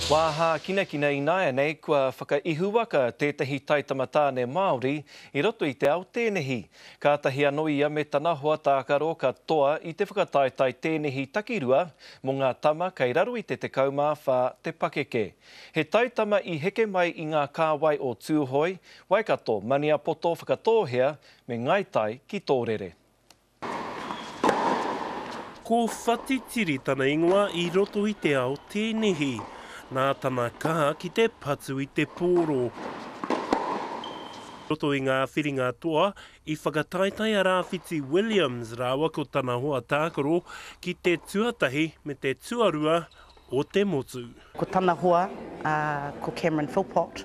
Wā hākinakina ināianei kua whakaihuwaka tētahi taitama tāne Māori i roto i te ao tēnehi. Kātahi anō ia me tana hoa tākaro ka toa i te whakataetae tēnehi takirua mō ngā tama kei raro i te 14 te pakeke. He taitama i heke mai i ngā kāwai o Tūhoe, Waikato, Maniapoto, Whakatōhea me Ngāi Tai ki Tōrere. Ko Whatitiri tana ingoa i roto i te ao tēnehi, nā tana kaha ki te patu i te pōro. I roto i ngā whiringa toa, i whakataetae a Rāwhiti Williams rāua ko tana hoa tākaro ki te tuatahi me te tuarua o te motu. Ko tana hoa, ko Cameron Philpott,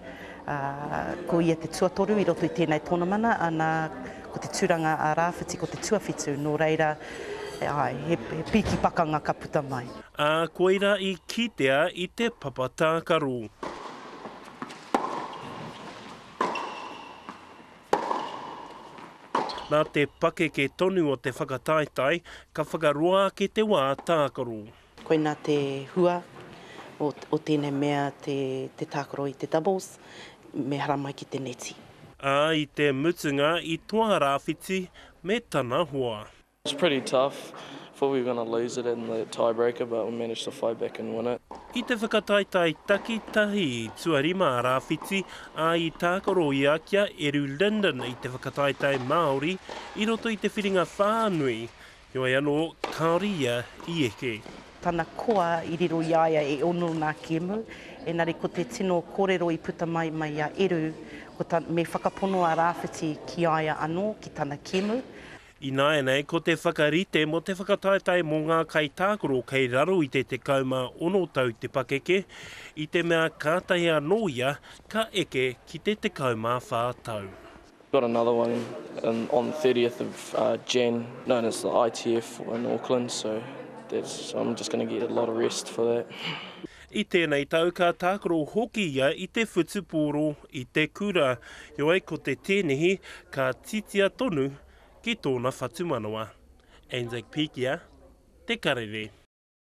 ko ia te tuatoru i roto i tēnei tōnamana, ana, ko te tūranga a Rāwhiti ko te tuawhitu, nō reira, āe, he pīki pakanga ka puta mai. Ā, koirā i kitea i te papa tākaro. Nā te pakeke tonu o te whakataetae, ka whakaroa ake te wā tākaro. Koinā te hua o, o tēnei mea te, te tākaro i te doubles, me haramai ki te neti. Ā, i te mutunga i toa Rāwhiti me tana hoa. It was pretty tough, thought we were gonna lose it in the tiebreaker but we managed to fight back and win it. I te whakataetae takitahi i tuarima a Rāwhiti, ā, i tākaro ia ki a Eru Linden i te whakataetae Māori i roto i te whiringa whānui Heoi anō, kāore ia i eke. Tana koa i riro i a ia e ono nā kēmu, engari ko te tino kōrero i puta mai mai i a Eru, ko ta, me whakapono a Rāwhiti ki a ia anō, ki tana kēmu. Ināianei, ko te whakarite mō te whakataetae mō ngā kaitākaro kei raro i te 16 tau te pakeke, i te mea kātahi anō ia ka eke ki te 14 tau. Got another one in, on the 30th of uh, Jan, known as the ITF in Auckland, so that's, I'm just going to get a lot of rest for that. I tēnei tau ka tākaro hoki ia i te whutupōro i te kura, heoi ko te tēnehi ka titia tonu ki tōna whatumanawa. Anzac Pikia, Te Karere.